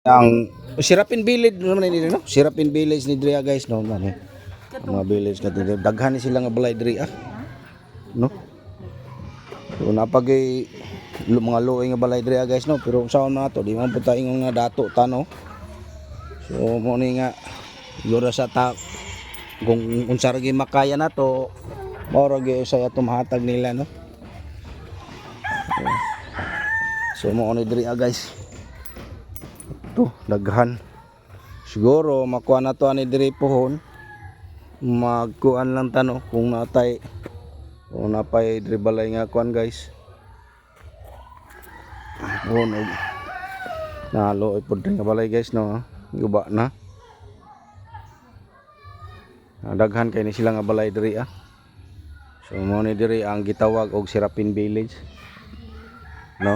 Ang Sirapin Village naman ni, no? Sirapin Village ni diri, guys, no man eh. Ang mga village ka diri. Daghan ni sila nga balay diri ah. No? So napagay mga luoy nga balay diri ah, guys, no, pero sa na to di man pud ta ingon nga dato ta, no. So mo ni nga siguro sa ta kung unsa ra gyud makaya nato, mao ra gyud sa atong mahatag nila, no. So mo ni diri ah, guys. To daghan siguro makuha na to ani diri pohon, magkuan lang tano kung natay o napay diri balay nga kuan, guys. Pohon og nalo ay pod nga balay, guys, no, guba na. Ah, daghan kay ni sila nga balay diri ah. So mo ni diri ang gitawag og Serapin Village, no.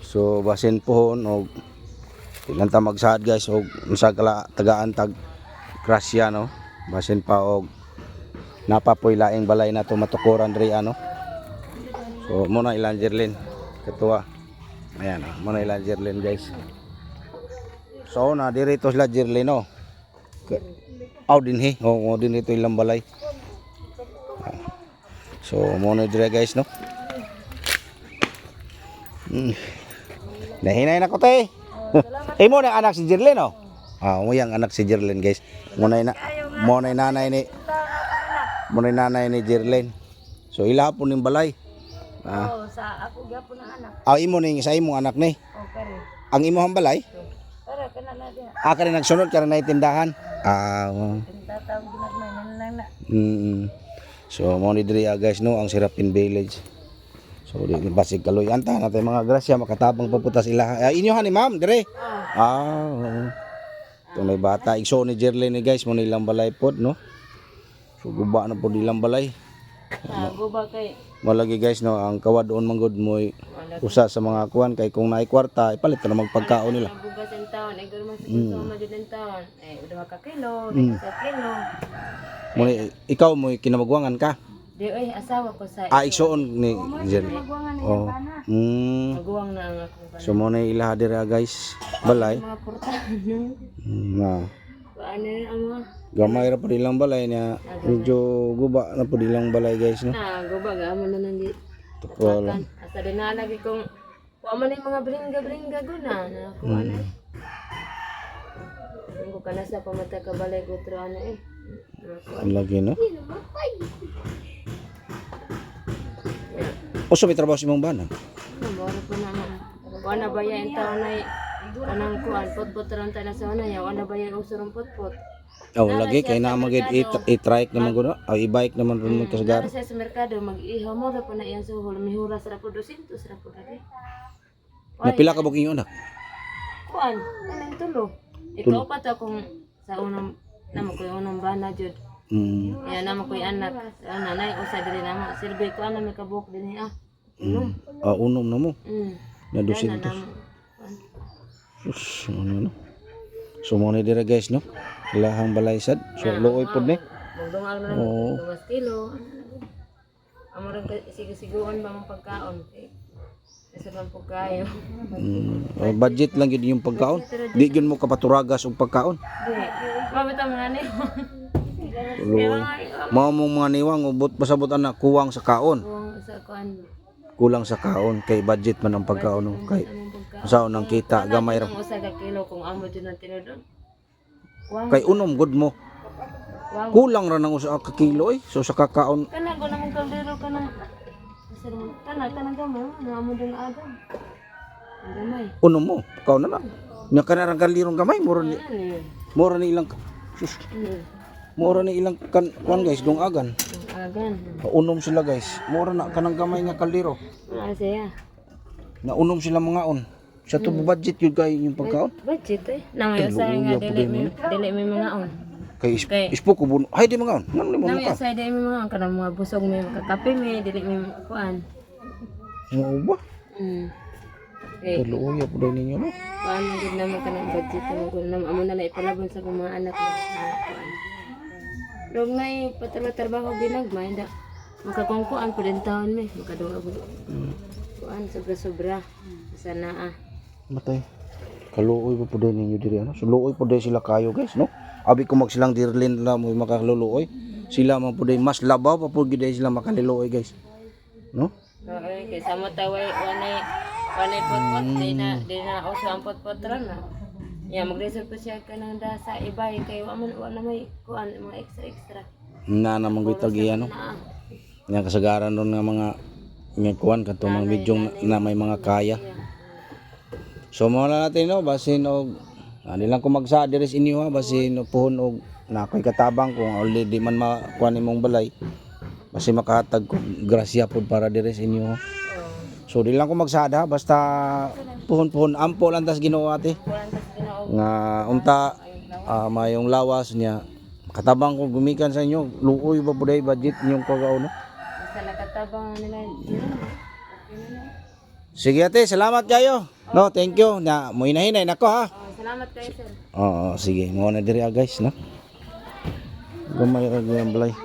So basin pohon og ilan ta magsaad, guys, og unsa kala tagaan tag grasya, no. Basin pa og napapoy laing balay na to matukuran diri ano. So mo na ilang Jerlin katuwa. Ayan oh, mo na ilang Jerlin, guys. So na diri to sila Jerlin, no. Aw dinhi, oh, oh dinhi to ilang balay. Ah. So mo na diri, guys, no. Nahinay na ko te. Eh mo na anak si Jerlyn, oh. Ah, mo yang anak si Jerlyn, guys. Mo na nanay ni Jerlyn. So ila po ning balay. Ah, Oh, sa ako gyapon ang anak. ah imo ning sa imong anak ni. Oh, kare. Ang imong balay? Tara kana na diha. Ah, kani nagsunod kani na tindahan. Ah, oo. Tintatawag ginagmay na lang na. So mo ni diri ah, guys, no, ang Serapin Village. So di basig kaluyan ta natay mga grasya makatabang pa puta sila. Ah, inyo ni ma'am dire. Ah, oo. Ito may bata igsoon ni Jerlyn ni, guys, mo nilang balay pod, no. So guba na pod ilang balay. Ah, guba kay Malagi, guys, no, ang kawadoon manggod mo'y usa sa mga kuan kay kung naay kwarta ipalit na magpagkaon nila. Ang bugas ang taon, ay gano'n sa konsumo jud ang taon. Eh, 2 ka kilo, 2 ka kilo. Mo ni ikaw mo'y kinamagwangan ka. Di oy, asawa ko sa Ah, igsoon ni Jerlyn. Oh. Maguwang na ang akong bana. So mo na ilaha dira, guys, balay. Mga porta. Na. Paano na ang mga Gamay ra pud ilang balay niya. Medyo guba na pud ilang balay, guys, no. Na guba ga amo na nang di. Wala. Asa din na lagi kung wa man yung mga bringga-bringga guna na kuha na. Ang ko kana sa pamata ka balay ko tro ano eh. Ang lagi, no. Uso may trabaho si imong bana. Ano ba pa na na. Wa na ba yan taon ay kanang kuan potpot ron ta na sa una ya wa na ba yan uso rong potpot. Oh, lagi kay na magid i-trike naman gud. Oh, i-bike naman ron mo kasgar. Nara siya sa merkado mag-ihaw mo ra po na iyang suhol mihuras ra po 200 ra po lagi. Na pila ka booking anak? Kuan kanang tulo. Ikaw pa to kung sa unang namo ko yung unang bana jud. Ya namo ko yung anak. Sa una nay usa diri namo silbi ko ana may kabuok dinhi ah. Ah, unom na mo. Na Na 200. namo. Sus, ano no. So mo ni dira, guys, no. Ilahang balay sad. So luoy pud ni. Magdungal man Oo. lang 2 kilo. Amo rin sigusiguan ba mong pagkaon kay sa man po kayo. Oh, budget lang yun yung pagkaon. Di yun mo kapaturagas og pagkaon. Di. Mabita mga ni. Luoy. Mao mong mga niwang ubot pasabot anak kuwang sa kaon. Kuwang sa kuan. Kulang sa kaon kay budget man ang pagkaon, no? Kay Among pagkaon. saon ang kita gamay ra. Ang 1 ka kilo kung amo jud ang tinudon. Kuwang Kay unom gud mo. kuwang. Kulang ra nang 1 ka kilo eh. So sa kakaon Kana ko namong kaldero kana. Asa naman kana kanang gamay na amo dun agam. Ang gamay. Unom mo kaon na na. Nya kana rang kalirong gamay mura ni Ano yun? mura ni ilang sus, mura ni ilang kan kuan, guys, dungagan. Ang agan. Unom sila, guys. Mura na kanang gamay nga kaldero. Ah, siya. Na unom sila mga on. Sa to budget yun kay yung pagkaon. Budget eh. Nangay usahay nga dili may mga on. Kay Kay- ispo ko buno. Hay di mga on. Ngano ni mo Nangay ka? usahay dili may mga on kanang mga busog may makakape may dili may kuan. Mao ba? Eh, Kaluoy po dai ninyo, no. kuan man gud namo kanang budget mo kun namo amo na lang ipalabon sa akong mga anak na kuan. Rog nay patrabaho ginagmay da. Makakungkuan pa din taon mi, makadunga ko. Kuan sobra-sobra. Sa naa. Matay. Kaluoy pa po din ninyo diri ano. So luoy po din sila kayo, guys, no. Abi ko mag silang dirlin na mo makaluluoy. Sila man po din mas labaw pa po gid sila makaliluoy, guys. No? Oo, kay sa mo taway wanay potpot di na uso ang potpot ron na. Ya magresol po siya kanang da sa ibay kay wa man wa na may kuan mga extra extra. Na namang gitag iya, no. Na. Nga kasagaran ron nga mga nga kuan kadto mga medyo na may mga kaya. So mo na natin, no, basin og ani lang ko magsa diri sa inyo ha, basin og puhon og na ako'y katabang kung already man makuan nimong balay. Basi makahatag ko grasya pod para diri sa inyo, ha. So di lang ko magsada basta puhon-puhon ampo lang tas Ginoo, ate. Kuan tas Ginoo. Nga unta mayong lawas niya katabang ko gumikan sa inyo luoy ba puday budget inyong kagaon, no? Basta nakatabang na nila. Yun, okay na na. Sige ate, salamat kayo. No, thank you. Na muhinahinay nako ha. Oh, salamat kayo, sir. Oo, sige. Mo na diri ah, guys, no. Gamay ra gyud ang balay.